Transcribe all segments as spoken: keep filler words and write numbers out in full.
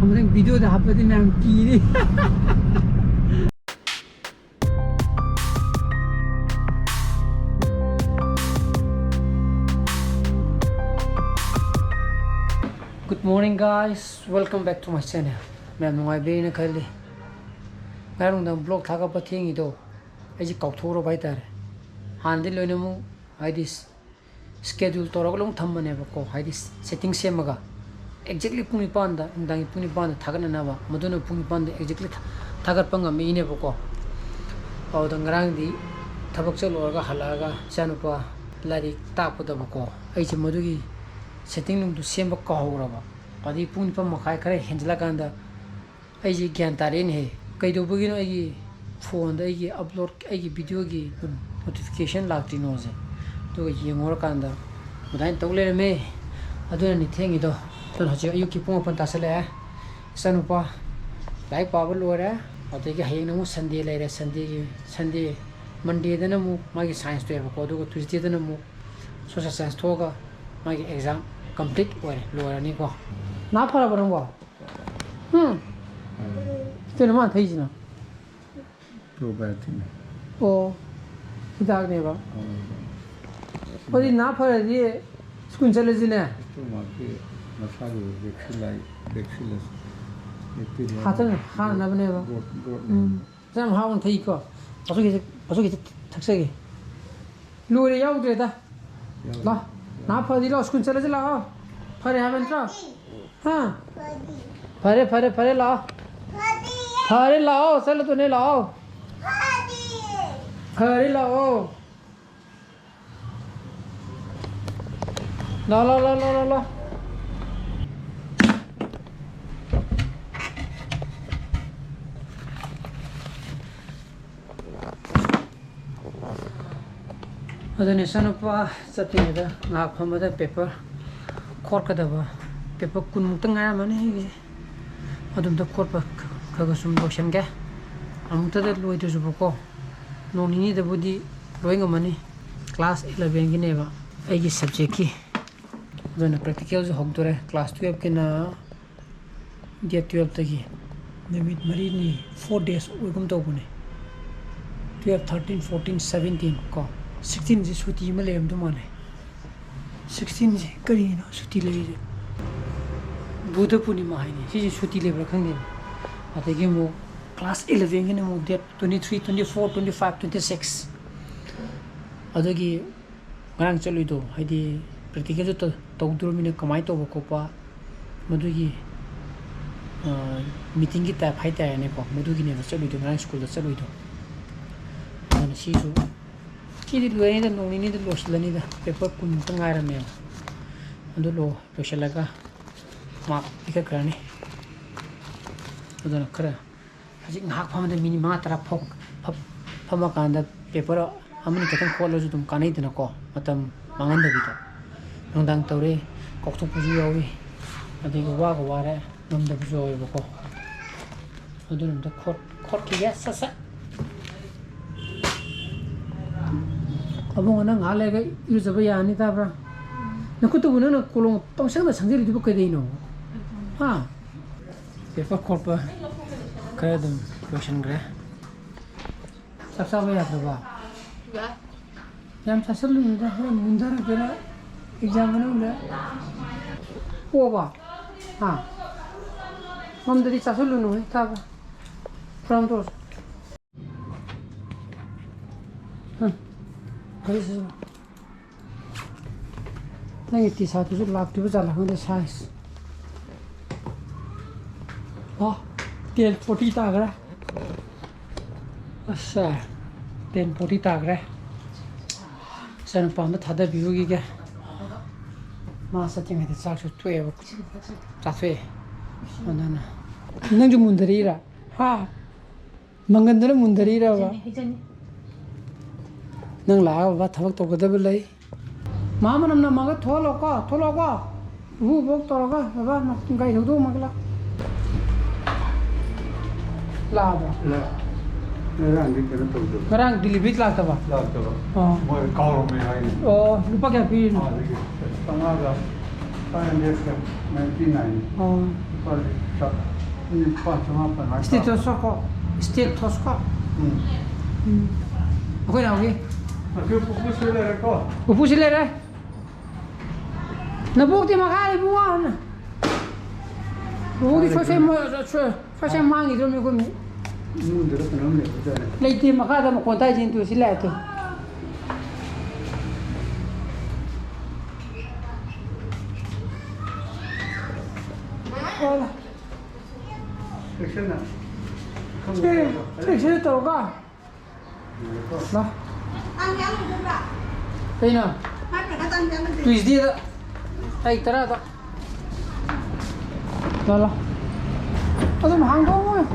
ꯑꯃꯨꯛꯇꯪ ꯚꯤꯗꯤꯑꯣꯗ ꯍꯥꯞꯄꯗꯤ ꯃꯌꯥꯝ ꯀꯤꯅꯤ꯫ Good morning, guys, welcome back to my channel. ꯃꯌꯥꯝ ꯅꯨꯡꯉꯥꯏꯕꯤꯔꯤꯅ ꯈꯜꯂꯤ꯫ ꯉꯔꯥꯡ ꯅꯨꯡꯗꯥꯡ ꯕ꯭ꯂꯣꯛ ꯊꯥꯒꯠꯄ ꯊꯦꯡꯉꯤꯗꯣ ꯑꯩꯁꯦ ꯀꯥꯎꯊꯣꯛꯎꯔꯕ ꯍꯥꯏꯇꯥꯔꯦ꯫ ꯍꯥꯟꯅꯗꯤ ꯂꯣꯏꯅꯃꯛ ꯍꯥꯏꯗꯤ ꯁ꯭ꯀꯦꯗꯨꯜ ꯇꯧꯔꯒ ꯂꯣꯏ ꯊꯝꯕꯅꯦꯕꯀꯣ, ꯍꯥꯏꯗꯤ ꯁꯦꯠꯇꯤꯡ ꯁꯦꯝꯃꯒ ꯑꯦꯛꯖꯦꯛꯂꯤ ꯄꯨꯡ ꯅꯤꯄꯥꯟꯗ, ꯅꯨꯡꯗꯥꯡꯒꯤ ꯄꯨꯡ ꯅꯤꯄꯥꯟꯗ ꯊꯥꯒꯠꯅꯅꯕ, ꯃꯗꯨꯅ ꯄꯨꯡ ꯅꯤꯄꯥꯟꯗ ꯑꯦꯛꯖꯦꯛꯂꯤ ꯊꯥ-, ꯊꯥꯒꯠꯄ ꯉꯝꯃꯛꯏꯅꯦꯕꯀꯣ꯫ ꯑꯗꯨꯗ ꯉꯔꯥꯡꯗꯤ ꯊꯕꯛ ꯆꯠꯂꯨꯔꯒ ꯍꯜꯂꯛꯑꯒ ꯏꯆꯥꯅꯨꯄꯥ ꯂꯥꯏꯔꯤꯛ ꯇꯥꯛꯄꯗꯕꯀꯣ, ꯑꯩꯁꯦ ꯃꯗꯨꯒꯤ ꯁꯦꯠꯇꯤꯡ ꯅꯨꯡꯗꯨ ꯁꯦꯝꯕ ꯀꯥꯎꯍꯧꯔꯕ꯫ ꯑꯗꯩ ꯄꯨꯡ ꯅꯤꯄꯥꯟ ꯃꯈꯥꯏ ꯈꯔ ꯍꯦꯟꯖꯤꯜꯂꯀꯥꯟꯗ ꯑꯩꯁꯦ ꯒ꯭ꯌꯥꯟ ꯇꯥꯔꯛꯑꯦꯅꯦꯍꯦ, ꯀꯩꯗꯧꯕꯒꯤꯅꯣ ꯑꯩꯒꯤ ꯐꯣꯟꯗ ꯑꯩꯒꯤ ꯑꯞꯂꯣꯗ, ꯑꯩꯒꯤ ꯚꯤꯗꯤꯑꯣꯒꯤ ꯅꯣꯇꯤꯐꯤꯀꯦꯁꯟ ꯂꯥꯛꯇ꯭ꯔꯤꯅꯣꯁꯦ꯫ ꯑꯗꯨꯒ ꯌꯦꯡꯉꯨꯔꯀꯥꯟꯗ ꯑꯗꯨꯃꯥꯏꯅ ꯇꯧ ꯂꯩꯔꯝꯃꯦ꯫ ꯑꯗꯨꯅꯅꯤ ꯊꯦꯡꯉꯤꯗꯣ꯫ ꯑꯗꯨꯅ ꯍꯧꯖꯤꯛ ꯑꯌꯨꯛꯀꯤ ꯄꯨꯡ ꯃꯥꯄꯟ ꯇꯥꯁꯜꯂꯛꯑꯦ꯫ ꯏꯆꯥꯅꯨꯄꯥ ꯂꯥꯏꯔꯤꯛ ꯄꯥꯕ ꯂꯣꯏꯔꯦ꯫ ꯑꯗꯒꯤ ꯍꯌꯦꯡꯅ ꯑꯃꯨꯛ ꯁꯟꯗꯦ ꯂꯩꯔꯦ꯫ ꯁꯟꯗꯦꯒꯤ, ꯁꯟꯗꯦ, ꯃꯟꯗꯦꯗꯅ ꯑꯃꯨꯛ ꯃꯥꯒꯤ ꯁꯥꯏꯟꯁ ꯊꯣꯛꯑꯦꯕꯀꯣ, ꯑꯗꯨꯒ ꯇ꯭ꯌꯨꯁꯗꯦꯗꯅ ꯑꯃꯨꯛ ꯁꯣꯁꯦꯜ ꯁꯥꯏꯟꯁ ꯊꯣꯛꯑꯒ ꯃꯥꯒꯤ ꯑꯦꯛꯖꯥꯝ ꯀꯝꯄ꯭ꯂꯤꯠ ꯑꯣꯏꯔꯦ, ꯂꯣꯏꯔꯅꯤꯀꯣ꯫ ꯅꯥ ꯐꯔꯕ ꯅꯪꯕꯣ? ꯎꯝ? ꯀꯩꯅꯣ ꯃꯥ ꯊꯛꯏꯁꯤꯅ? ꯄ꯭ꯔꯣꯕꯥꯏꯌꯣꯇꯤꯛꯅꯦ꯫ ꯑꯣ, ꯍꯤꯗꯥꯛꯅꯦꯕ꯫ ꯑꯣ꯫ ꯑꯗꯨꯗꯤ ꯅꯥ ꯐꯔꯗꯤ ꯁ꯭ꯀꯨꯜ ꯆꯠꯂꯁꯤꯅꯦ꯫ ꯃꯥꯒꯤ ꯃꯁꯥꯒꯤ ꯚꯦꯛꯁꯤꯟ ꯂꯥꯏ-, ꯚꯦꯛꯁꯤꯟ ꯂꯩ꯫ ꯍꯥꯠꯇꯅ ꯍꯥꯠꯅꯅꯕꯅꯦꯕ꯫ ꯒ꯭ꯔꯣꯠ, ꯒ꯭ꯔꯣꯠꯅꯦ꯫ ꯎꯝ꯫ ꯌꯥꯝ ꯍꯥꯎꯅ ꯊꯛꯏꯀꯣ꯫ ꯄꯥꯊꯣꯛꯈꯤꯁꯦ, ꯄꯥꯊꯣꯛꯈꯤꯁꯦ ꯊꯛꯆꯒꯦ꯫ ꯂꯣꯏꯔꯦ, ꯌꯥꯎꯗ꯭ꯔꯦꯗ꯫ ꯌꯥꯎꯗ꯭ꯔꯦ꯫ ꯂꯥ, ꯅꯥ ꯐꯔꯗꯤ ꯂꯥꯛꯑꯣ, ꯁ꯭ꯀꯨꯜ ꯆꯠꯂꯁꯤ ꯂꯥꯛꯑꯣ꯫ ꯐꯔꯦ ꯍꯥꯏꯕ ꯅꯠꯇ꯭ꯔꯣ? ꯍꯥ? ꯐꯔꯦ, ꯐꯔꯦ, ꯐꯔꯦ, ꯂꯥꯛꯑꯣ꯫ ꯐꯔꯦ, ꯂꯥꯛꯑꯣ, ꯆꯠꯂꯗꯣꯏꯅꯦ, ꯂꯥꯛꯑꯣ꯫ ꯐꯔꯦ, ꯂꯥꯛꯑꯣ꯫ ꯂꯥ, ꯂꯥ, ꯂꯥ, ꯂꯥ, ꯂꯥ, ꯂꯥ꯫ ꯑꯗꯨꯅ ꯏꯆꯥꯅꯨꯄꯥ ꯆꯠꯇ꯭ꯔꯤꯉꯩꯗ ꯉꯥꯏꯍꯥꯛ ꯐꯝꯕꯗ ꯄꯦꯄꯔ ꯈꯣꯠꯀꯗꯕ ꯄꯦꯄꯔ ꯀꯨꯟꯃꯨꯛꯇ ꯉꯥꯏꯔꯝꯃꯅꯤ ꯑꯩꯒꯤꯁꯦ꯫ ꯑꯗꯨꯝꯇ ꯈꯣꯠꯄ ꯈ-, ꯈꯔ ꯈꯔ ꯁꯨꯝ ꯂꯣꯏꯁꯟꯒꯦ꯫ ꯑꯃꯨꯛꯇꯗ ꯂꯣꯏꯗ꯭ꯔꯁꯨꯕꯀꯣ, ꯅꯣꯡ ꯅꯤꯅꯤꯗꯕꯨꯗꯤ ꯂꯣꯏ ꯉꯝꯃꯅꯤ꯫ ꯀ꯭ꯂꯥꯁ ꯏꯂꯚꯦꯟꯒꯤꯅꯦꯕ ꯑꯩꯒꯤ ꯁꯕꯖꯦꯛꯀꯤ꯫ ꯑꯗꯨꯅ ꯄ꯭ꯔꯦꯛꯇꯤꯀꯦꯜꯁꯨ ꯍꯧꯗꯣꯔꯦ꯫ ꯀ꯭ꯂꯥꯁ ꯇꯨꯌꯦꯜꯐꯀꯤꯅ ꯗꯦꯠ ꯇꯨꯌꯦꯜꯞꯇꯒꯤ ꯅꯨꯃꯤꯠ ꯃꯔꯤꯅꯤ, ꯐꯣꯔ ꯗꯦꯖ ꯑꯣꯏꯒꯨꯝ ꯇꯧꯕꯅꯦ꯫ ꯇꯨꯌꯦꯜꯞ, ꯊꯥꯔꯇꯤꯟ, ꯐꯣꯔꯇꯤꯟ, ꯁꯕꯦꯟꯇꯤꯟ ꯀꯣ, ꯁꯤꯛꯁꯇꯤꯟꯁꯤ ꯁꯨꯇꯤ ꯑꯃ ꯂꯩꯔꯝꯗꯧ ꯃꯥꯜꯂꯦ꯫ ꯁꯤꯛꯁꯇꯤꯟꯁꯤ ꯀꯔꯤꯅꯣ ꯁꯨꯇꯤ ꯂꯩꯔꯤꯁꯦ? ꯕꯨꯙ ꯄꯨꯔꯅꯤꯃꯥ ꯍꯥꯏꯅꯤ꯫ ꯁꯤꯁꯦ ꯁꯨꯇꯤ ꯂꯩꯕ꯭ꯔꯥ ꯈꯪꯗꯦ꯫ ꯑꯗꯒꯤ ꯑꯃꯨꯛ ꯀ꯭ꯂꯥꯁ ꯏꯂꯚꯦꯟꯒꯤꯅ ꯑꯃꯨꯛ date twenty three, twenty four, twenty five, twenty six. ꯑꯗꯨꯒꯤ ꯉꯔꯥꯡ ꯆꯠꯂꯨꯏꯗꯣ, ꯍꯥꯏꯗꯤ ꯄ꯭ꯔꯦꯛꯇꯤꯀꯦꯜꯁꯨ ꯇꯧ-, ꯇꯧꯗꯣꯔꯃꯤꯅ ꯀꯃꯥꯏꯅ ꯇꯧꯕ ꯈꯣꯠꯄ, ꯃꯗꯨꯒꯤ, ꯑ, ꯃꯤꯇꯤꯡꯒꯤ ꯇꯥꯏꯞ ꯍꯥꯏꯇꯥꯔꯦꯅꯦꯀꯣ, ꯃꯗꯨꯒꯤꯅꯦꯕ ꯆꯠꯂꯨꯏꯗꯣ, ꯉꯔꯥꯡ ꯁ꯭ꯀꯨꯜꯗ ꯆꯠꯂꯨꯏꯗꯣ꯫ ꯑꯗꯨꯅ ꯁꯤꯁꯨ, ꯁꯤꯗꯤ ꯂꯣꯏꯔꯅꯤꯗ, ꯅꯣꯡ ꯅꯤꯅꯤꯗ ꯂꯣꯏꯁꯤꯜꯂꯅꯤꯗ, ꯄꯦꯄꯔ ꯀꯨꯟꯃꯨꯛꯇ ꯉꯥꯏꯔꯝꯃꯦꯕ꯫ ꯑꯗꯨ ꯂꯣ-, ꯂꯣꯏꯁꯤꯜꯂꯒ ꯃꯥꯔꯛ ꯄꯤꯈꯠꯈ꯭ꯔꯅꯤ꯫ ꯑꯗꯨꯅ ꯈꯔ ꯍꯧꯖꯤꯛ ꯉꯥꯏꯍꯥꯛ ꯐꯝꯕꯗ ꯃꯤꯅꯤꯠ ꯃꯉꯥ ꯇꯔꯥ ꯐꯝ-, ꯐꯝ-, ꯐꯝꯃꯀꯥꯟꯗ ꯄꯦꯄꯔ ꯑꯃꯅꯤ ꯈꯛꯇꯪ ꯈꯣꯠꯂꯁꯨ ꯑꯗꯨꯝ ꯀꯥꯟꯅꯩꯗꯅꯀꯣ, ꯃꯇꯝ ꯃꯥꯡꯍꯟꯗꯕꯤꯗ꯫ ꯅꯨꯡꯗꯥꯡ ꯇꯧꯔꯦ, ꯀꯥꯎꯊꯣꯛꯄꯁꯨ ꯌꯥꯎꯏ, ꯑꯗꯒꯤ ꯋꯥꯒ ꯋꯥꯔꯦ, ꯉꯝꯗꯕꯁꯨ ꯌꯥꯎꯋꯦꯕꯀꯣ꯫ ꯑꯗꯨꯅ ꯑꯝꯇ ꯈꯣꯠ-, ꯈꯣꯠꯈꯤꯒꯦ ꯁꯠ ꯁꯠ꯫ ꯑꯕꯨꯡꯉꯣ, ꯅꯪ ꯉꯥꯏꯍꯥꯛ ꯂꯩꯔꯒ ꯏꯔꯨꯖꯕ ꯌꯥꯔꯅꯤ, ꯇꯥꯕ꯭ꯔꯥ? ꯅꯈꯨꯠꯇꯨꯕꯨ ꯅꯪꯅ ꯀꯣꯂꯣꯝ ꯄꯪꯁꯪꯗ ꯁꯪꯖꯜꯂꯤꯗꯨꯕꯨ ꯀꯩꯗꯩꯅꯣ? ꯍꯥ? ꯄꯦꯄꯔ ꯈꯣꯠꯄ ꯈꯔ ꯑꯗꯨꯝ ꯂꯣꯏꯁꯤꯟꯈ꯭ꯔꯦ꯫ ꯆꯥꯛ ꯆꯥꯕ ꯌꯥꯗ꯭ꯔꯕ? ꯌꯥꯏ꯫ ꯌꯥꯝ ꯆꯥꯁꯤꯜꯂꯨꯅꯨꯗ, ꯍꯣꯔꯦꯟ ꯃꯨꯟꯊꯔꯛꯇꯅ ꯑꯦꯛꯖꯥꯝ ꯃꯅꯨꯡꯗ꯫ ꯑꯣꯕ? ꯍꯥ? ꯉꯝꯗꯗꯤ ꯆꯥꯁꯤꯜꯂꯨꯅꯨ, ꯍꯦ, ꯇꯥꯕ꯭ꯔꯥ? ꯐꯨꯔꯥꯝ ꯇꯣꯛꯑꯁꯤ꯫ ꯍꯝ꯫ ꯐꯔꯦ, ꯁꯦ, ꯁꯦ꯫ ꯅꯪꯒꯤ ꯇꯤ ꯁꯥꯔꯠꯇꯨꯁꯨ ꯂꯥꯛꯇ꯭ꯔꯤꯕ ꯖꯥꯠꯂꯥ ꯈꯪꯗꯦ, ꯁꯥꯏꯖ꯫ ꯑꯣ, ꯇꯦꯟ ꯐꯣꯔꯇꯤ ꯇꯥꯈ꯭ꯔꯦ꯫ ꯑꯁ, ꯇꯦꯟ ꯐꯣꯔꯇꯤ ꯇꯥꯈ꯭ꯔꯦ꯫ ꯏꯆꯥꯅꯨꯄꯥ ꯑꯝꯇ ꯊꯥꯗꯕꯤꯔꯨꯈꯤꯒꯦ꯫ ꯃꯥ ꯆꯠꯇ꯭ꯔꯤꯉꯩꯗ ꯆꯥꯛꯁꯨ ꯇꯣꯛꯑꯦꯕ꯫ ꯆꯥꯊꯣꯛꯑꯦ꯫ ꯑꯗꯨꯅ꯫ ꯅꯪꯁꯨ ꯃꯨꯟꯊꯔꯛꯏꯔꯥ? ꯍꯥ? ꯃꯪꯒꯟꯗꯨꯅ ꯃꯨꯟꯊꯔꯤꯔꯕ? ꯍꯩꯖꯅꯤ, ꯍꯩꯖꯅꯤ꯫ ꯅꯪ ꯂꯥꯛꯑꯒ ꯕꯕꯥ ꯊꯕꯛ ꯇꯧꯒꯗꯕ ꯂꯩ꯫ ꯃꯥ ꯃꯅꯝ ꯅꯝꯃꯒ ꯊꯣꯛꯍꯜꯂꯣꯀꯣ, ꯊꯣꯛꯂꯛꯑꯣꯀꯣ꯫ ꯏꯕꯣꯛ ꯇꯧꯔꯒ ꯕꯕꯥ ꯒꯥꯔꯤ ꯊꯧꯗꯣꯛꯑꯝꯃꯒ ꯂꯥꯛ-, ꯂꯥꯛꯑꯕꯣ? ꯂꯥꯛ-, ꯉꯔꯥꯡꯗꯤ ꯀꯩꯅꯣ ꯇꯧꯗꯕ꯫ ꯉꯔꯥꯡ ꯗꯤꯂꯤꯚꯔꯤ ꯂꯥꯛꯇꯕ? ꯂꯥꯛꯇꯕ꯫ ꯑꯣ꯫ ꯃꯣꯏ ꯀꯥꯎꯔꯝꯃꯦ ꯍꯥꯏꯅꯤ꯫ ꯑꯣ, ꯂꯨꯄꯥ ꯀꯌꯥ ꯄꯤꯔꯤꯅꯣ? ꯑꯥꯗꯒꯤ ꯆꯥꯝꯃꯉꯥꯒ ꯐꯥꯏꯚ ꯍꯟꯗ꯭ꯔꯦꯠꯀ ꯅꯥꯏꯟꯇꯤ ꯅꯥꯏꯟ꯫ ꯑꯣ꯫ ꯂꯨꯄꯥ ꯎꯝ, ꯂꯨꯄꯥ ꯆꯃꯥꯄꯜ ꯍꯥꯏꯇꯥꯔꯦ꯫ Stethoscope ꯀꯣ? Stethoscope꯫ ꯎꯝ꯫ ꯎꯝ꯫ ꯑꯩꯈꯣꯏ ꯅꯥꯎꯒꯤ꯫ ꯑꯗꯨ ꯄꯨꯄꯨꯁꯨ ꯂꯩꯔꯦꯀꯣ? ꯄꯨꯄꯨꯁꯤ ꯂꯩꯔꯦ꯫ ꯅꯕꯣꯛꯇꯤ ꯃꯈꯥ ꯏꯕꯨꯡꯉꯣ꯫ ꯅꯕꯣꯛꯇꯤ ꯁꯣꯏꯁꯦ ꯃ-, ꯁꯣꯏ-, ꯁꯣꯏꯁꯦ ꯃꯥꯡꯈꯤꯗ꯭ꯔꯣ ꯃꯤ ꯑꯩꯈꯣꯏ ꯃꯤ? ꯏꯃꯨꯡꯗꯨꯗ ꯀꯩꯅꯣꯝ ꯂꯩꯕꯖꯥꯠꯅꯤ꯫ ꯂꯩꯇꯦ, ꯃꯈꯥꯗ ꯃꯈꯣꯟ ꯇꯥꯏꯁꯤꯅꯤ ꯇꯨ ꯁꯤ ꯂꯥꯛꯑꯦ ꯇꯨ꯫ ꯆꯦꯛꯁꯤꯟꯅ꯫ ꯁꯦ, ꯆꯦꯛꯁꯤꯟꯅ ꯇꯧꯔꯒ꯫ ꯂꯥ꯫ ꯀꯩꯅꯣ? Tuesdayꯗ, ꯇꯥꯔꯤꯛ ꯇꯔꯥꯗ꯫ ꯂꯥ, ꯂꯥ꯫ ꯑꯗꯨꯝ ꯍꯥꯡꯗꯣꯛꯑꯣ꯫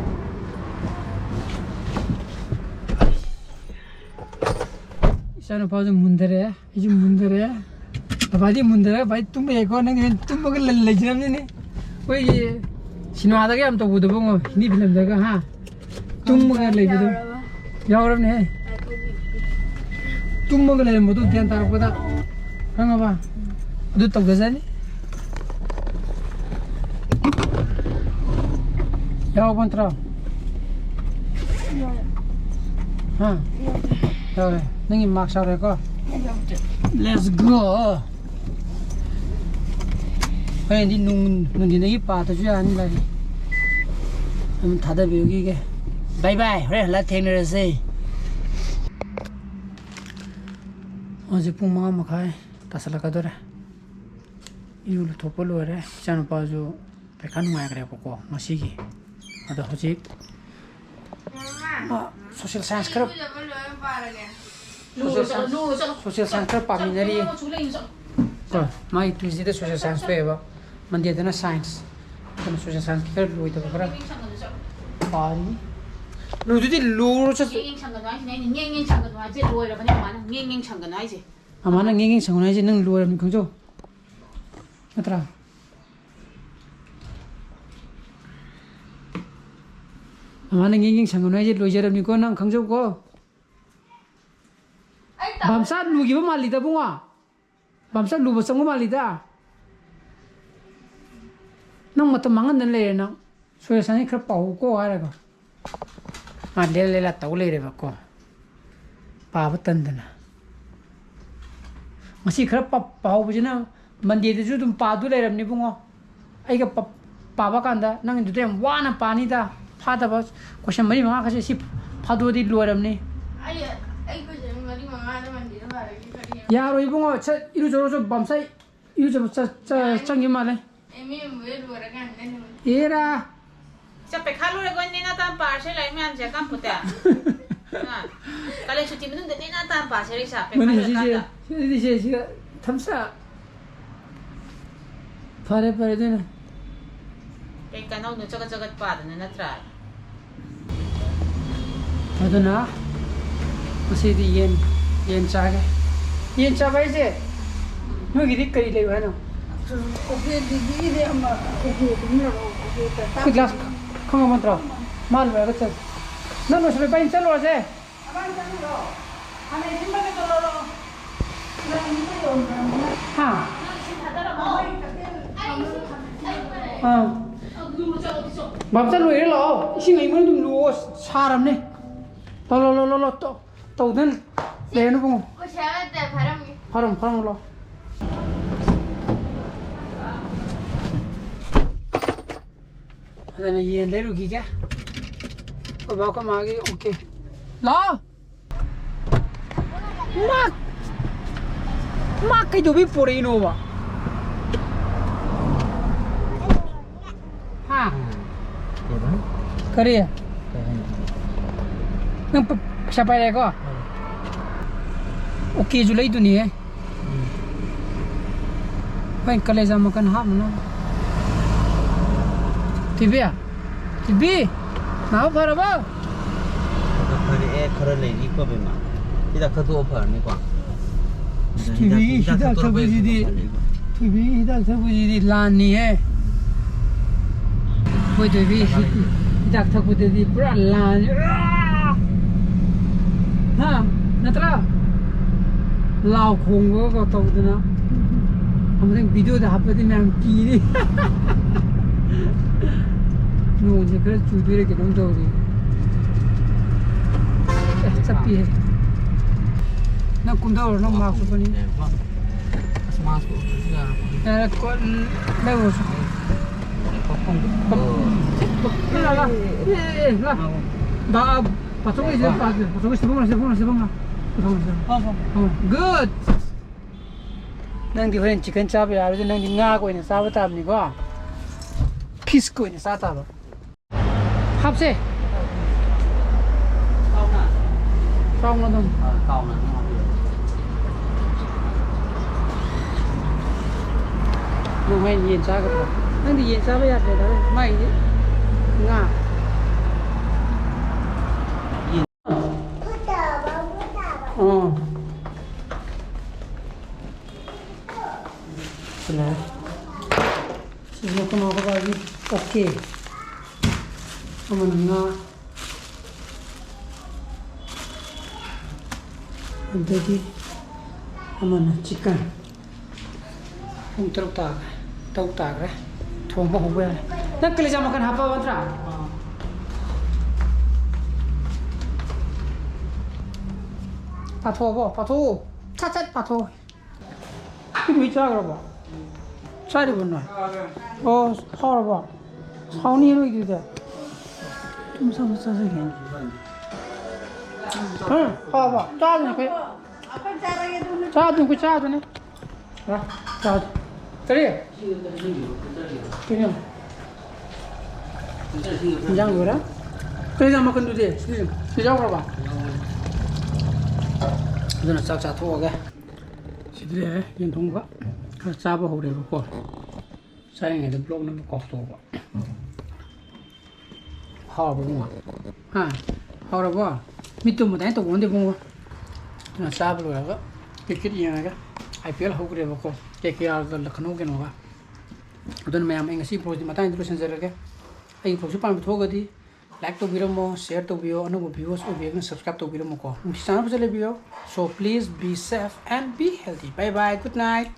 ꯏꯆꯥꯅꯨꯄꯥꯁꯨ ꯃꯨꯟꯗꯔꯦ꯫ ꯑꯩꯁꯨ ꯃꯨꯟꯗꯔꯦ꯫ ꯕꯕꯥꯗꯤ ꯃꯨꯟꯗꯔꯦ, ꯕꯕꯥꯗꯤ ꯇꯨꯝꯕ ꯌꯥꯏꯀꯣ, ꯅꯪꯗꯤ ꯍꯣꯔꯦꯟ ꯇꯨꯝꯃꯒ ꯂꯩ-, ꯂꯩꯖꯔꯝꯅꯤꯅꯦ꯫ ꯑꯩꯈꯣꯏꯒꯤ ꯁꯤꯅꯦꯃꯥꯗꯒ ꯌꯥꯝ ꯇꯧꯕꯗꯨꯕꯨ ꯉꯣ, ꯍꯤꯟꯗꯤ ꯐꯤꯂꯝꯗꯒ, ꯍꯥ? ꯇꯨꯝꯃꯒ ꯂꯩꯕꯗꯣ꯫ ꯌꯥꯎꯔꯕꯅꯦꯍꯦ꯫ ꯇꯨꯝꯃꯒ ꯂꯩꯔꯝꯕꯗꯣ ꯒ꯭ꯌꯥꯟ ꯇꯥꯔꯛꯄꯗ꯫ ꯈꯪꯉꯕ? ꯑꯗꯨ ꯇꯧꯒꯖꯅꯤ꯫ ꯌꯥꯎꯕ ꯅꯠꯇ꯭ꯔꯣ? ꯍꯥ? ꯌꯥꯎꯔꯦ꯫ ꯅꯪꯒꯤ marks ꯌꯥꯎꯔꯦꯀꯣ? Let's go! ꯍꯣꯔꯦꯟꯗꯤ ꯅꯨꯡ-, ꯅꯨꯡꯊꯤꯟꯗꯒꯤ ꯄꯥꯗ꯭ꯔꯁꯨ ꯌꯥꯔꯅꯤ ꯂꯥꯏꯔꯤꯛ꯫ ꯑꯗꯨꯝ ꯊꯥꯗꯕꯤꯔꯨꯈꯤꯒꯦ꯫ Bye bye, ꯍꯣꯔꯦꯟ ꯍꯜꯂꯛꯑ ꯊꯦꯡꯅꯔꯁꯦ꯫ ꯍꯧꯖꯤꯛ ꯄꯨꯡ ꯃꯉꯥ ꯃꯈꯥꯏ ꯇꯥꯁꯜꯂꯛꯀꯗꯧꯔꯦ꯫ ꯏꯔꯨ ꯂꯨꯊꯣꯛꯄ ꯂꯣꯏꯔꯦ꯫ ꯏꯆꯥꯅꯨꯄꯥꯁꯨ ꯄꯩꯈꯥ ꯅꯨꯡꯉꯥꯏꯈ꯭ꯔꯦꯕꯀꯣ ꯉꯁꯤꯒꯤ꯫ ꯑꯗꯣ ꯍꯧꯖꯤꯛ ꯃꯥ social science ꯈꯔ, social science, social science ꯈꯔ ꯄꯥꯃꯤꯟꯅꯔꯤ꯫ ꯀꯣ, ꯃꯥꯒꯤ Tuesdayꯗ social science ꯊꯣꯛꯑꯦꯕ, Mondayꯗꯅ science꯫ ꯑꯗꯨꯅ social science ꯈꯔ ꯂꯣꯏꯗꯕ ꯈꯔ ꯄꯥꯔꯤ꯫ ꯂꯨꯗꯨꯗꯤ ꯂꯨꯔ ꯆꯠ- ꯉꯦꯡ ꯉꯦꯡ ꯁꯪꯒꯅꯨ ꯍꯥꯏꯁꯤꯅꯦ ꯑꯩꯅ꯫ ꯉꯦꯡ ꯉꯦꯡ ꯁꯪꯒꯅꯨ ꯍꯥꯏꯁꯦ ꯂꯣꯏꯔꯕꯅꯦ ꯃꯃꯥꯅ꯫ ꯉꯦꯡ ꯉꯦꯡ ꯁꯪꯒꯅꯨ ꯍꯥꯏꯁꯦ꯫ ꯃꯃꯥꯅ ꯉꯦꯡ ꯉꯦꯡ ꯁꯪꯒꯅꯨ ꯍꯥꯏꯁꯦ ꯅꯪ ꯂꯣꯏꯔꯕꯅꯤ ꯈꯪꯖꯧ꯫ ꯅꯠꯇ꯭ꯔꯥ? ꯃꯃꯥꯅ ꯉꯦꯡ ꯉꯦꯡ ꯁꯪꯒꯅꯨ ꯍꯥꯏꯁꯦ ꯂꯣꯏꯖꯔꯕꯅꯤꯀꯣ, ꯅꯪ ꯈꯪꯖꯧꯀꯣ꯫ ꯕꯥꯝꯆꯥ ꯂꯨꯈꯤꯕ ꯃꯥꯜꯂꯤꯗ ꯕꯨꯡꯉꯣ꯫ ꯕꯥꯝꯆꯥ ꯂꯨꯕ ꯆꯪꯕ ꯃꯥꯜꯂꯤꯗ꯫ ꯅꯪ ꯃꯇꯝ ꯃꯥꯡꯍꯟꯗꯅ ꯂꯩꯔꯦ ꯅꯪ꯫ ꯁꯣꯏꯁꯅꯤ ꯈꯔ ꯄꯥꯎꯀꯣ ꯍꯥꯏꯔꯒ ꯃꯥ ꯂꯦꯂꯥ ꯂꯦꯂꯥ ꯇꯧ ꯂꯩꯔꯦꯕꯀꯣ, ꯄꯥꯕ ꯇꯟꯗꯅ꯫ ꯉꯁꯤ ꯈꯔ ꯄꯥ-, ꯄꯥꯍꯧꯕꯁꯤꯅ ꯃꯟꯗꯦꯗꯁꯨ ꯑꯗꯨꯝ ꯄꯥꯗꯨ ꯂꯩꯔꯕꯅꯤ ꯏꯕꯨꯡꯉꯣ꯫ ꯑꯩꯒ ꯄ-, ꯄꯥꯕ ꯀꯥꯟꯗ ꯅꯪꯒꯤꯗꯨꯗ ꯌꯥꯝ ꯋꯥꯅ ꯄꯥꯅꯤꯗ꯫ ꯐꯥꯗꯕ ꯀꯣꯏꯁꯟ ꯃꯔꯤ ꯃꯉꯥ ꯈꯛꯁꯦ ꯁꯤ ꯐꯥꯗꯣꯛꯑꯗꯤ ꯂꯣꯏꯔꯕꯅꯤ꯫ ꯑꯩ, ꯑꯩ ꯀꯣꯏꯁꯟ ꯃꯔꯤ ꯃꯉꯥꯗ ꯃꯟꯗꯦꯗ ꯄꯥꯔꯒꯦ ꯀꯔꯤ? ꯌꯥꯔꯣꯏ ꯏꯕꯨꯡꯉꯣ, ꯁꯠ ꯏꯔꯨꯖꯔꯨꯆꯣ, ꯕꯥꯝꯁꯥꯏ ꯏꯔꯨꯖꯕ ꯆ-, ꯆ-, ꯌꯥꯔꯅꯤ꯫ ꯆꯪꯈꯤ ꯃꯥꯜꯂꯦ꯫ ꯑꯦꯝ ꯑꯦ ꯑꯃꯨꯛ ꯂꯣꯏꯔꯀꯥꯟꯗ ꯅꯨꯃꯤꯠ ꯑꯦꯔꯥ꯫ ꯁꯦ, ꯄꯩꯈꯥ ꯂꯣꯏꯔꯒ ꯑꯣꯏꯅ ꯅꯦꯅꯥ ꯇꯥꯅ ꯄꯥꯔꯁꯦ ꯂꯥꯏꯔꯤꯛ ꯃꯌꯥꯝꯁꯦ, ꯀꯥꯟꯄꯣꯠꯇꯦ꯫ ꯑꯥ, ꯀꯥꯂꯦꯟ ꯁꯨꯇꯤ ꯃꯅꯨꯡꯗ ꯅꯦꯅꯥ ꯇꯥꯅ ꯄꯥꯁꯦ ꯂꯥꯏꯔꯤꯛꯁꯦ, ꯄꯩꯈꯥ ꯃꯅꯤ ꯁꯤꯁꯦ, ꯂꯣꯏꯔꯀꯥꯟꯗ꯫ ꯁꯤꯁꯦ, ꯁꯤꯒ ꯊꯝꯁꯥ꯫ ꯐꯔꯦ, ꯐꯔꯦ, ꯑꯗꯨꯅ꯫ ꯀꯩ ꯀꯥꯟꯅꯧꯅꯣ ꯆꯒꯠ ꯆꯒꯠ ꯄꯥꯗꯅ, ꯅꯠꯇ꯭ꯔꯥ? ꯑꯗꯨꯅ ꯉꯁꯤꯗꯤ ꯌꯦꯟ, ꯌꯦꯟ ꯆꯥꯒꯦ꯫ ꯌꯦꯟ ꯆꯥꯕ ꯍꯥꯏꯁꯦ ꯅꯣꯏꯒꯤꯗꯤ ꯀꯔꯤ ꯂꯩꯕ ꯍꯥꯏꯅꯣ? ꯑꯣꯀꯦ, ꯗꯤꯗꯤꯒꯤꯗꯤ ꯑꯃ ꯑꯣꯀꯦ ꯑꯗꯨꯝ ꯂꯧꯔꯛꯑꯣ, ꯑꯣꯀꯦ ꯇ-, ꯑꯩꯈꯣꯏ ꯒ꯭ꯂꯥꯁ ꯈꯪꯉꯕ ꯅꯠꯇ꯭ꯔꯣ? ꯃꯥ ꯂꯣꯏꯔꯒ ꯆꯠꯁꯦ꯫ ꯅꯪ ꯂꯣꯏꯁꯤꯜꯂꯣ, ꯏꯕꯥꯅꯤ ꯆꯠꯂꯨꯔꯁꯦ꯫ ꯑꯉꯥꯡ ꯆꯠꯂꯨꯔꯣ? ꯍꯥꯟꯅ ꯏꯁꯤꯡ ꯃꯅꯨꯡꯗ ꯂꯧꯔꯣ꯫ ꯍꯥ? ꯕꯥꯞꯆꯥ, ꯂꯣꯏꯔꯦ, ꯂꯥꯛꯑꯣ꯫ ꯏꯁꯤꯡ ꯑꯏꯪꯕꯅ ꯑꯗꯨꯝ ꯂꯨꯑꯣ, ꯁꯥꯔꯕꯅꯦ꯫ ꯂꯥꯎ, ꯂꯥꯎ, ꯂꯥꯎ, ꯂꯥꯎ, ꯂꯥꯎ, ꯇꯧ-, ꯇꯧꯗꯅ ꯂꯩꯔꯅꯨ, ꯏꯕꯨꯡꯉꯣ꯫ ꯄꯩꯁꯥ ꯅꯠꯇꯦ, ꯐꯥꯔꯝꯒꯦ꯫ ꯐꯥꯔꯝ, ꯐꯥꯔꯝ, ꯂꯥꯎ꯫ ꯑꯗꯨꯅ ꯌꯦꯟ ꯂꯩꯔꯨꯈꯤꯒꯦ꯫ ꯑꯩꯈꯣꯏ ꯕꯥ, ꯑꯩꯈꯣꯏ ꯃꯥꯒꯤ, ꯑꯣꯀꯦ꯫ ꯂꯥꯛꯑꯣ꯫ ꯃꯥ, ꯃꯥ ꯀꯩꯗꯧꯕꯩ ꯄꯣꯔꯛꯏꯅꯣꯕ? ꯍꯥ? ꯀꯩꯕ? ꯀꯔꯤ? ꯀꯩ ꯍꯥꯏꯅꯣ? ꯅꯪ ꯄ-, ꯄꯩꯁꯥ ꯄꯥꯏꯔꯦꯀꯣ? ꯍꯣꯏ꯫ ꯑꯣꯀꯦꯁꯨ ꯂꯩꯗꯨꯅꯤꯍꯦ꯫ ꯎꯝ꯫ ꯍꯣꯏ, ꯀꯂꯦꯖꯥ ꯃꯀꯟ ꯍꯥꯞꯅꯅꯕ꯫ ꯊꯣꯏꯕꯤ, ꯊꯣꯏꯕꯤ, ꯅꯥꯕ ꯐꯔꯕꯣ? ꯈꯔ ꯐꯔꯛꯑꯦ, ꯈꯔ ꯂꯩꯔꯤꯀꯣ, ꯕꯦꯝꯃ꯫ ꯍꯤꯗꯥꯛ ꯊꯛꯇꯣꯛꯑ ꯐꯔꯅꯤꯀꯣ꯫ ꯊꯣꯏꯕꯤ, ꯍꯤꯗꯥꯛ ꯍꯤꯗꯥꯛ ꯊꯛꯇꯣꯛꯑ ꯊꯛꯄꯁꯤꯗꯤ, ꯐꯔꯅꯤꯀꯣ꯫ ꯊꯣꯏꯕꯤ, ꯍꯤꯗꯥꯛ ꯊꯛꯄꯁꯤꯗꯤ ꯂꯥꯟꯅꯤꯍꯦ꯫ ꯑꯩꯈꯣꯏ ꯊꯣꯏꯕꯤ ꯍꯤꯗꯥꯛ ꯊꯛꯄꯗꯗꯤ ꯄꯨꯔꯥ ꯂꯥꯟꯅꯤ꯫ ꯍꯥ? ꯅꯠꯇ꯭ꯔꯥ? ꯂꯥꯎ ꯈꯣꯡꯕꯒ ꯇꯧꯗꯅ꯫ ꯑꯃꯨꯛꯇꯪ ꯚꯤꯗꯤꯑꯣꯗ ꯍꯥꯞꯄꯗꯤ ꯃꯌꯥꯝ ꯀꯤꯅꯤ꯫ ꯅꯣꯡꯁꯦ ꯈꯔ ꯆꯨꯗꯣꯏꯔꯥ ꯀꯩꯅꯣꯝ ꯇꯧꯔꯤ꯫ ꯑꯦ, ꯆꯠꯄꯤꯍꯦ꯫ ꯅꯪ ꯀꯨꯝꯊꯧꯔꯣ, ꯅꯪ ꯃꯥꯛꯁ ꯎꯞꯄꯅꯤ꯫ ꯑꯁ, ꯃꯥꯛꯁ ꯎꯞꯄꯁꯨ ꯌꯥꯔꯝꯃꯣꯏ꯫ ꯌꯥꯔꯦ, ꯀꯣꯟ ꯂꯩꯔꯨꯔꯁꯤ꯫ ꯂꯥ, ꯂꯥ꯫ ꯑꯦ, ꯑꯦ, ꯂꯥ꯫ ꯕꯥ-, ꯄꯥꯊꯣꯛꯑꯣ, ꯏꯆꯦ, ꯄꯥꯊꯣꯛꯑꯣ꯫ ꯄꯥꯊꯣꯛꯑꯣ, ꯁꯤꯗ ꯐꯝꯃꯣ, ꯁꯤꯗ ꯐꯝꯃꯣ, ꯁꯤꯗ ꯐꯝꯃꯣ꯫ ꯄꯥꯊꯣꯛꯑꯣ, ꯁꯤꯗ ꯐꯝꯃꯣ꯫ ꯐꯝꯃꯣ꯫ Good꯫ ꯅꯪꯗꯤ ꯍꯣꯔꯦꯟ ꯆꯤꯛꯀꯟ ꯆꯥꯕ ꯌꯥꯔꯣꯏꯗ, ꯅꯪꯗꯤ ꯉꯥꯒ ꯑꯣꯏꯅ ꯆꯥꯕ ꯇꯥꯕꯅꯤꯀꯣ꯫ ꯐꯤꯁꯀ ꯑꯣꯏꯅ ꯆꯥ ꯇꯥꯕ꯫ ꯍꯥꯞꯁꯦ꯫ ꯆꯥꯎꯅ ꯑꯗꯨꯝ꯫ ꯅꯪ ꯍꯣꯔꯦꯟ ꯌꯦꯟ ꯆꯥꯒꯗ꯭ꯔꯣ? ꯅꯪꯗꯤ ꯌꯦꯟ ꯆꯥꯕ ꯌꯥꯗ꯭ꯔꯦꯗ, ꯍꯣꯔꯦꯟ ꯃꯥꯒꯤꯗꯤ ꯉꯥ꯫ ꯑꯥ꯫ ꯁꯤꯅ, ꯁꯤꯁꯤꯅ ꯑꯩꯈꯣꯏ ꯃꯥ ꯑꯩꯈꯣꯏ ꯕꯥꯒꯤ ꯑꯣꯀꯦ꯫ ꯑꯃꯅ ꯉꯥ꯫ ꯑꯗꯒꯤ ꯑꯃꯅ ꯆꯤꯛꯀꯟ꯫ ꯄꯨꯡ ꯇꯔꯨꯛ ꯇꯥꯈ꯭ꯔꯦ꯫ ꯇꯔꯨꯛ ꯇꯥꯈ꯭ꯔꯦ꯫ ꯊꯣꯡꯕ ꯍꯧꯕ ꯌꯥꯔꯦ꯫ ꯅꯪ ꯀꯂꯦꯖꯥ ꯃꯈꯟ ꯍꯥꯞꯄꯕ ꯅꯠꯇ꯭ꯔꯥ? ꯄꯥꯊꯣꯛꯑꯕꯣ? ꯄꯥꯊꯣꯛꯎ꯫ ꯁꯠ ꯁꯠ ꯄꯥꯊꯣꯛꯎ꯫ ꯄꯤꯛꯂꯨꯏ ꯆꯥꯈ꯭ꯔꯕꯣ? ꯆꯥꯔꯤꯕꯣ ꯅꯣꯏ? ꯑꯣ, ꯍꯥꯎꯔꯕꯣ? ꯍꯥꯎꯅꯤ ꯅꯣꯏꯒꯤꯗꯨꯗꯤ꯫ ꯃꯆꯥ ꯃꯆꯥ ꯆꯥꯖꯒꯦ꯫ ꯍꯥ? ꯍꯥꯎꯕ? ꯆꯥꯗꯣꯏꯅꯤ ꯑꯩꯈꯣꯏ꯫ ꯆꯥꯗꯣꯏꯅꯤ ꯑꯩꯈꯣꯏ, ꯆꯥꯗꯣꯏꯅꯤ꯫ ꯂꯥ, ꯆꯥꯁꯤ꯫ ꯀꯔꯤ? ꯀꯩꯅꯣ? ꯏꯟꯖꯥꯡ ꯂꯣꯏꯔꯦ? ꯀꯔꯤ ꯏꯟꯖꯥꯡ ꯃꯈꯜꯗꯨꯗꯤ? ꯁꯤꯗꯤ, ꯁꯤ ꯌꯥꯎꯈ꯭ꯔꯕ? ꯑꯗꯨꯅ ꯆꯥꯛ ꯆꯥꯊꯣꯛꯑꯒꯦ꯫ ꯁꯤꯗꯤ ꯌꯦꯟ ꯊꯣꯡꯕ ꯈꯔ ꯆꯥꯕ ꯍꯧꯔꯦꯕꯀꯣ꯫ ꯆꯥꯔꯤꯉꯩꯗ ꯕ꯭ꯂꯣꯛ ꯅꯝꯕ ꯀꯥꯎꯊꯣꯛꯑꯕ꯫ ꯍꯥꯎꯔꯕꯣ ꯏꯕꯨꯡꯉꯣ? ꯍꯥ? ꯍꯥꯎꯔꯕꯣ? ꯃꯤꯠꯇꯨ ꯃꯗꯥꯏꯅ ꯇꯧꯕ ꯉꯝꯗꯦ ꯏꯕꯨꯡꯉꯣ꯫ ꯑꯗꯨꯅ ꯆꯥꯕ ꯂꯣꯏꯔꯒ ꯄꯦꯀꯦꯠ ꯌꯦꯡꯉꯒ ꯑꯥꯏ ꯄꯤ ꯑꯦꯜ ꯍꯧꯈ꯭ꯔꯦꯕꯀꯣ꯫ ꯀꯦ ꯀꯦ ꯑꯥꯔꯒ ꯂꯈꯅꯧ ꯀꯩꯅꯣꯒ꯫ ꯑꯗꯨꯅ ꯃꯌꯥꯝ, ꯑꯩ ꯉꯁꯤ vlogꯁꯤ ꯃꯇꯥꯡꯁꯤꯗ ꯂꯣꯏꯁꯤꯟꯖꯔꯒꯦ꯫ ꯑꯩꯒꯤ vlogꯁꯤ ꯄꯥꯝꯕ ꯊꯣꯛꯑꯒꯗꯤ like ꯇꯧꯕꯤꯔꯝꯃꯣ, share ꯇꯧꯕꯤꯌꯣ, ꯑꯅꯧꯕ viewers ꯑꯣꯏꯕꯤꯔꯒꯅ subscribe ꯇꯧꯕꯤꯔꯝꯃꯣꯀꯣ꯫ ꯅꯨꯡꯁꯤ ꯆꯥꯟꯅꯕꯁꯨ ꯂꯩꯕꯤꯌꯣ꯫ So please be safe and be healthy. Bye bye, good night.